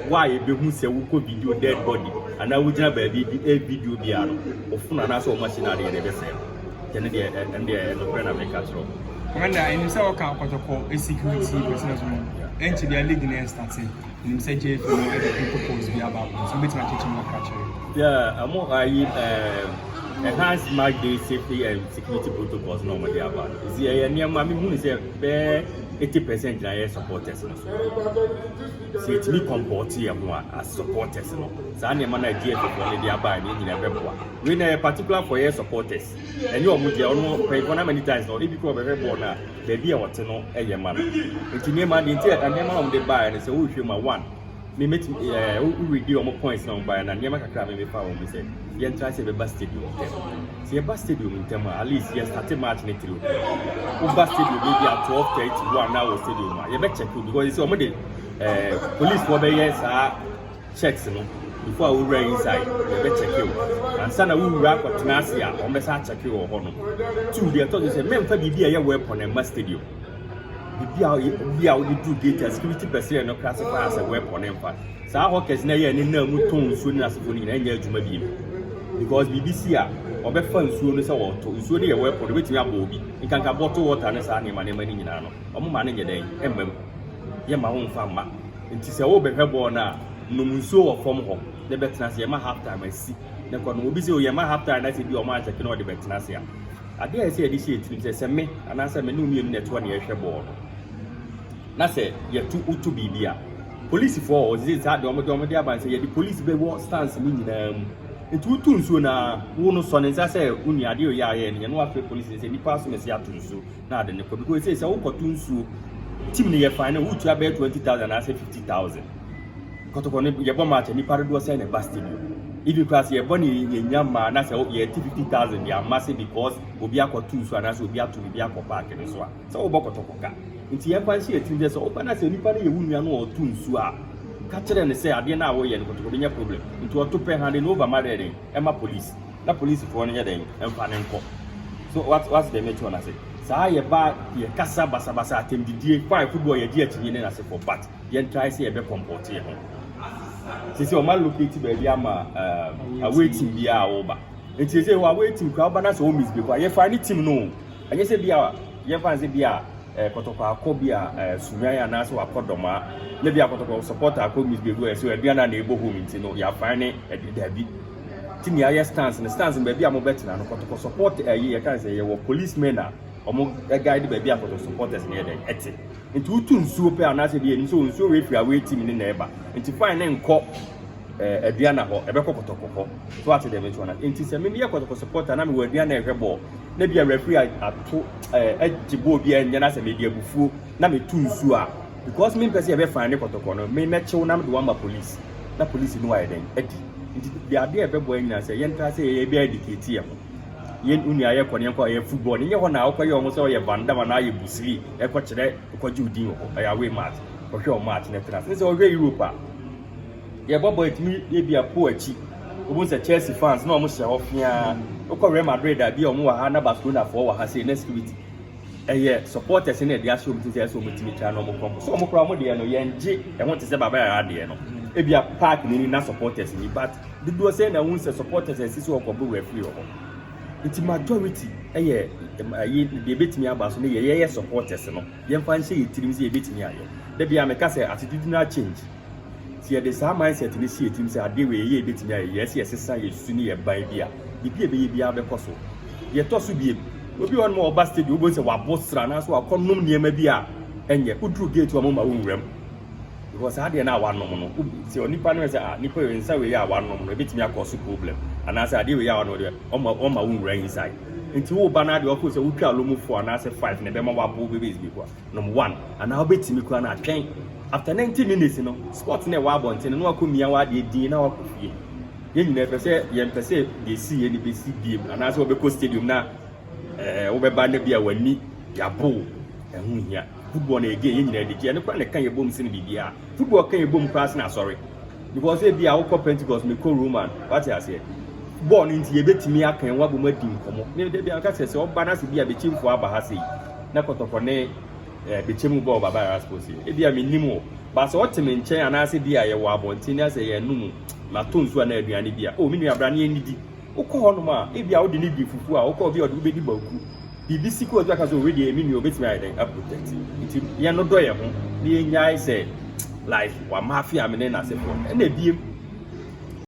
Wo a yɛbɛhu sɛ wokɔ video dead body anaa wogyina baabi bi ɛ video biara no, wo phone anaasɛ wo machine adeɛ no ɛbɛsɛe no. Nti ɛno deɛ ɛno deɛ ɛnokorɛ na meka kyerɛ wo. Commander, ɛnim sɛ wɔka Kɔtɔkɔ security personnel so no, ɛnkyɛ bia league no ɛstart. Ɛnim sɛ JFA no ɛde protocols bi aba, nti wobɛtumi akyekyɛ mu kakra kyerɛ? Yeah, ɔmo ayi enhanced match day safety and security protocols na ɔmo de aba no. Esi ɛyɛ nneɛma mi hu ne sɛ bɛɛ 80% na yɛ supporters no so. Sɛ yɛtumi comport yɛn ho a as supporters no, saa nneɛma na GFA foɔ no de aba no nyinaa bɛboa. Wei na yɛ particular for yɛ supporters. Ɛnyɛ ɔmo deɛ, ɔno mpanyinfoɔ na many times no ebi kɔ ɔbɛhwɛ bɔɔl no a, baabi a ɔte no ɛyɛ ma no. Nti nneɛma deɛ nti nneɛma a ɔmo de baeɛ no, sɛ wohwɛ mu a, one, me meti woredi ɔmo points na ɔmo baeɛ na nneɛma kakra a memefa wɔn mu sɛ yɛntra sɛ yɛbɛba stadium ntɛm. Sɛ yɛba stadium ntɛm a, at least yɛ start match ne 3 o'clock, woba stadium maybe at 12:31 na wɔ stadium a, yɛbɛ check o, because sɛ ɔmo de police foɔ bɛyɛ saa checks no before a wowura inside. Yɛbɛ check o ansa na wowura akɔtena ase a, ɔmo bɛsa acheck wɔ hɔ no. Two, deɛ ɛtɔ so sɛ mɛmfa biribi a ɛyɛ weapon ɛmma stadium. Biribi a bi a wode duru gate a security personnel no classify as a weapon mfa saa hawkers na ɛyɛ ne nam mu tɔn nsuo ne n'asefo no nyinaa nyɛ adwuma biem, because biribi si a, ɔbɛfa nsuo no sɛ wɔtɔ nsuo no yɛ weapon, obɛtumi abɔ obi nkanka. Bottle water ne saa nneɛma nneɛma no nyinaa no, ɔmo ma no nyɛ dɛn ɛmma mu, yɛma wo mfa mma. Nti sɛ wobɛhwɛ bɔɔl no a, nom nsuo wɔ fam hɔ na bɛtena ase. Yɛma half time asi na kɔ no, obi sɛ yɛma half time na sɛ bi ɔmo akyɛke na ɔde bɛtena ase a, adeɛ a ɛsɛ yɛde hyɛ yɛtirim sɛ me anaasɛ me ne wo mmienu na ɛtoɔ na yɛhwɛ bɔɔl no na sɛ yɛto woto biribi a, polisifoɔ wɔ sɛ saa deɛ ɔmo de aba sɛ yɛde polisi bɛwɔ stands no nyinaa mu. Nti wotu nsuo na wo no sɔ ne nsa sɛ wo nua adeɛ oyɛ ayɛ no yɛn no, wafrɛ polisi sɛ nipa aso na ɛsɛ ato nsuo na ade ne kɔ, because sɛ wokɔto nsuo, team no yɛ fine no, wotua bɛyɛ 20,000 anaasɛ 50,000. Kɔtɔkɔ no yɛbɔ match a, nipa dodoɔ sɛ na ɛba stadium, even kora sɛ yɛbɔ ne yɛnya mmaa na sɛ yɛte 50,000 de ama sɛ because obi akɔto nsuo anaasɛ obi ato biribi akɔ park no so a, sɛ wobɔ Kɔtɔkɔ ka. Nti yɛmfa nhyɛ yɛ tirim sɛ woba na sɛ nipa no yɛ wo nua no a ɔto nsuo a, ka kyerɛ no sɛ adeɛ no a wɔyɛ no, Kɔtɔkɔ bɛnya problem. Nti ɔto pɛ, hand no over ma dɛ ɛma police na policefoɔ no yɛ dɛn ɛmfa ne nkɔ so. What the make na sɛ saa yɛba yɛkasa basabasa atɛmdidie fine, football yɛgye akyinye ne n'ase for, but yɛn try sɛ yɛbɛ comport yɛ ho. Sisi ɔma locate baabi ama away team bi a wɔba. Nti sɛ wɔ away team kora, ɔba na sɛ ɔ misbehave a, yɛfa ne team no. Ɛnyɛ sɛ bi a yɛfa ne sɛ bi a Kɔtɔkɔ akɔ bi a Sunyani anaasɛ wakɔ Dɔmaa na bi a Kɔtɔkɔ supporter akɔ misbehave a, ɛsɛ Aduana na ɛbɔ home nti no yɛafa ne ɛde daabi. Ti nea ayɛ stands no, stands no baabi a mobɛtena no, Kɔtɔkɔ support ɛyi yɛka sɛ yɛwɔ policemen a ɔmo guide baabi a Kɔtɔkɔ supporters no yɛ dɛn ɛte. Nti wotu nsuo pɛ anaasɛ bi yɛnim sɛ nsuo wei firi away team ne na ɛba, nti fine ne nkɔ Aduana hɔ, ɛbɛkɔ Kɔtɔkɔ hɔ so. Ate dɛm nti wɔn nti sɛ mimi yɛ Kɔtɔkɔ supporter na mewɔ Aduana ɛhwɛ bɔɔl na bi a referee ato ɛgye bɔɔl bi a ɛnyɛ na sɛ mede abufuo na metu nsuo a, because mi mpɛ sɛ yɛbɛ fine ne Kɔtɔkɔ no, mi mɛkyew na mede wɔn ama police na police no ayɛ dɛn adi. Nti deɛ adeɛ a ɛbɛbɔ yɛn nyinaa sɛ yɛn tra sɛ yɛyɛ bi educate yɛn ho, yɛn nua yɛ kɔ ne yɛn kɔ ɛyɛ football ne nyɛ hɔ na akɔyɛ wɔn sɛ ɔyɛ Van Damme anaa ayɛ Bruce Lee ɛkɔ kyerɛ ɛkɔgye odin wɔ hɔ. Ɛyɛ away match, ɔhwɛ wɔn match ne tena sɛ ɔhwɛ Europe a yɛbɔ bɔ etumi ebi apo akyi, obu sɛ Chelsea fans na wɔn hyɛ hɔ fiaa. Wokɔ Real Madrid a, bi a wɔn wɔ ha na Barcelona foɔ wɔ ha sei na security ɛyɛ supporters ne ɛde ahyɛ wɔn ti sɛ ɛsɛ wɔn tumi twa na wɔn kɔn so wɔn kora wɔn deɛ no yɛn gye ɛho te sɛ Baba Yara deɛ no, ebi a park ne ni na supporters ni, but dodoɔ sɛ na wɔn sɛ supporters ɛsi so ɔkɔ referee wɔ hɔ. Nti majority ɛyɛ ɛyi deɛ ebetumi aba so ne yɛ yɛyɛ supporters no, yɛmfa nhyɛ yɛ tirim sɛ yɛbɛtumi ayɛ. Dabi a meka sɛ attitudinal change, ti yɛde saa mindset ne si yɛ tirim sɛ adeɛ wei yɛ yɛbɛtumi ayɛ, yɛ sɛ yɛsesa yɛ su ne yɛ ban bi a, biribi a ɛbɛyɛ biara bɛkɔ so. Yɛtɔ so biem, obi wɔ nom a ɔba stadium, wobɛhu sɛ wabɔ sra anaasɛ wakɔ nom nneɛma bi a ɛnyɛ. Woduru gate wɔ mo ma wonwura mu, because saa adeɛ no a wanom no, sɛ onipa no yɛ sɛ ah, nipa wei nsa wei a wanom no ebɛtumi akɔ so problem anaasɛ adeɛ wei a wanom deɛ, ɔma wonwura inside. Nti woba no adeɛ ɔfo sɛ wotwa alomo four anaasɛ five na ɛbɛma wabo bɛbɛ bi kɔ nom one anaa wobɛtumi kora no atwɛn after 90 minutes no, sport na ɛwɔ abɔnten no na wakɔ mia w'adeɛ din na wakɔ fie. Yɛn nyinaa pɛ sɛ yɛn pɛ sɛ deɛ esi yɛ ne bɛsi biem anaasɛ wɔbɛkɔ stadium na wobɛba na bi a w'ani yabo ɛho hia. Football na again yɛn nyinaa de gye ɛno kora na ɛka yɛ bom sene biribiara. Football ka yɛ bom koraa sene asɔre, because ebi a wokɔ Pentecost, mekɔ Roman, wate aseɛ, bɔɔl no nti yɛbɛtumi aka yɛn ho abom adi nkɔmmɔ. Ne de bi aka sɛ ɔba na sɛ bi a Bɛkyɛmfoɔ aba ha sei na Kɔtɔkɔ ne Bɛkyɛm bɔɔl Baba Yara Sports yi, ebi a menim o. But sɛ ɔte me nkyɛn anaasɛ bi a yɛwɔ abɔnten na sɛ yɛnum mato nsuo anaa aduane bi a, oh, me nua, bra ne yɛnnidi. Wokɔ hɔnom a, ebi a wode ne di fufuo a, wokɔ bi a ɔde wobɛdi banku, biribi si kɔ obi aka sɛ owe deɛ, me nua obɛtumi ayɛ dɛn aprotect. Nti yɛn no dɔ yɛn ho na yɛnyae sɛ like wamafia me ne n'asefoɔ. Ɛna ebiem